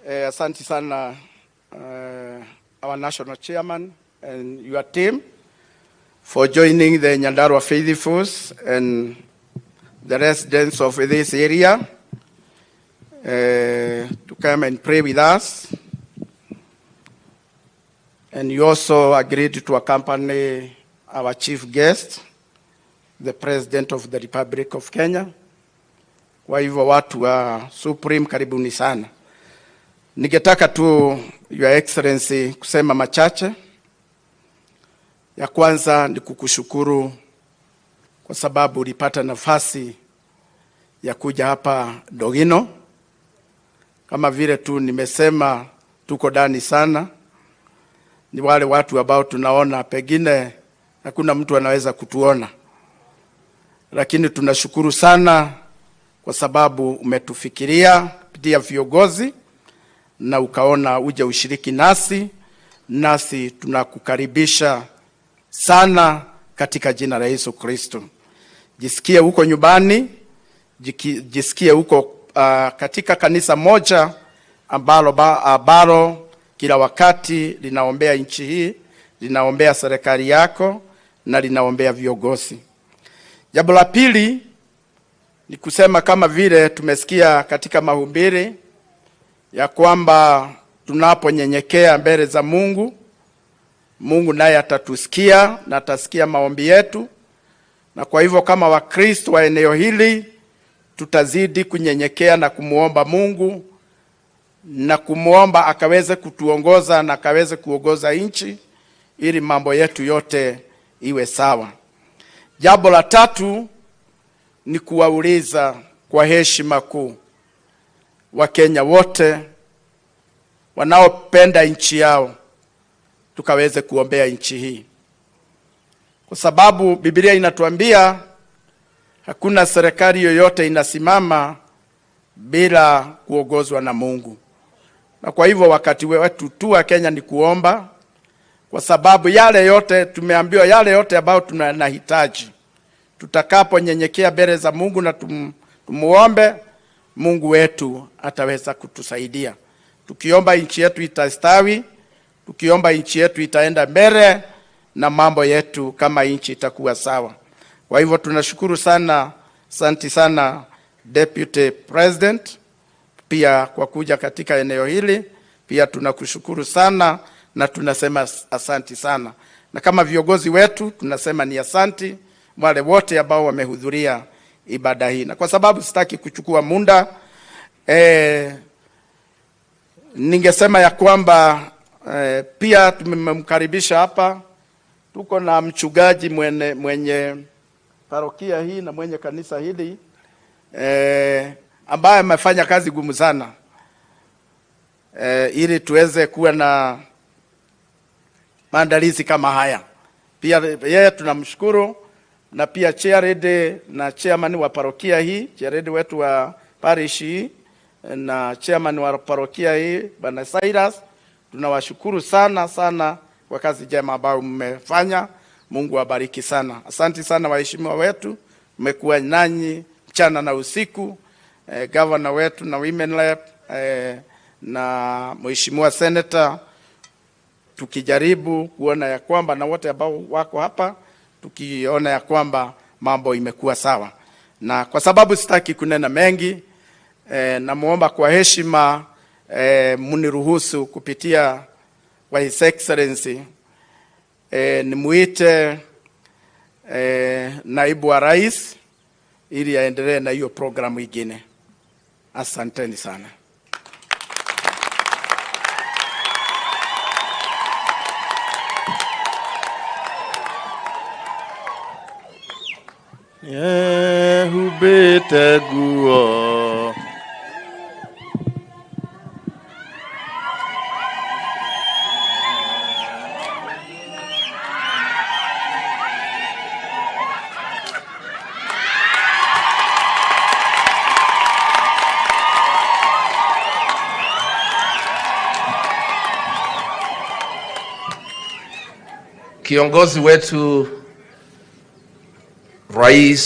Asante sana our national chairman and your team for joining the Nyandarua faithfuls and the residents of this area to come and pray with us. And you also agreed to accompany our chief guest, the President of the Republic of Kenya. Kwa hivyo watu wa Supreme, karibuni sana. Ningetaka tu Your Excellency kusema machache. Ya kwanza ni kukushukuru kwa sababu ulipata nafasi ya kuja hapa Dogino. Kama vile tu nimesema, tuko ndani sana. Ni wale watu ambao tunaona pengine hakuna mtu anaweza kutuona, lakini tunashukuru sana kwa sababu umetufikiria kupitia viongozi na ukaona uje ushiriki nasi, nasi tunakukaribisha sana katika jina la Yesu Kristo. Jisikie huko nyumbani, jisikie huko katika kanisa moja ambalo kila wakati linaombea nchi hii, linaombea serikali yako na linaombea viongozi. Jambo la pili ni kusema kama vile tumesikia katika mahubiri ya kwamba tunaponyenyekea mbele za Mungu, Mungu naye atatusikia na atasikia maombi yetu. Na kwa hivyo kama Wakristo wa eneo hili tutazidi kunyenyekea na kumuomba Mungu na kumuomba akaweze kutuongoza na akaweze kuongoza nchi ili mambo yetu yote iwe sawa. Jambo la tatu ni kuwauliza kwa heshima kuu Wakenya wote wanaopenda nchi yao tukaweze kuombea nchi hii, kwa sababu Biblia inatuambia hakuna serikali yoyote inasimama bila kuongozwa na Mungu. Na kwa hivyo wakati wetu tu wa Kenya ni kuomba, kwa sababu yale yote tumeambiwa, yale yote ambayo tunahitaji, tutakaponyenyekea mbele za Mungu na tumuombe Mungu wetu ataweza kutusaidia. Tukiomba nchi yetu itastawi, tukiomba nchi yetu itaenda mbele na mambo yetu kama nchi itakuwa sawa. Kwa hivyo tunashukuru sana, asante sana Deputy President pia kwa kuja katika eneo hili. Pia tunakushukuru sana na tunasema asanti sana. Na kama viongozi wetu tunasema ni asanti wale wote ambao wamehudhuria ibada hii. Na kwa sababu sitaki kuchukua muda, ningesema ya kwamba pia tumemkaribisha hapa. Tuko na mchungaji mwenye parokia hii na mwenye kanisa hili ambaye amefanya kazi gumu sana ili tuweze kuwa na maandalizi kama haya. Pia yeye tunamshukuru, na pia chairlady na chairman wa parokia hii, chairlady wetu wa parish hii na chairman wa parokia hii Bwana Cyrus, tunawashukuru sana sana kwa kazi njema ambayo mmefanya. Mungu awabariki sana. Asante sana waheshimiwa wetu, mmekuwa nanyi mchana na usiku. Governor wetu na women rep, na mheshimiwa senator, tukijaribu kuona ya kwamba na wote ambao wako hapa, tukiona ya kwamba mambo imekuwa sawa. Na kwa sababu sitaki kunena mengi, namuomba kwa heshima, mniruhusu kupitia kwa His Excellency, nimuite naibu wa rais ili aendelee na hiyo programu ingine. Asanteni sana. Yehubete guo. Kiongozi wetu Rais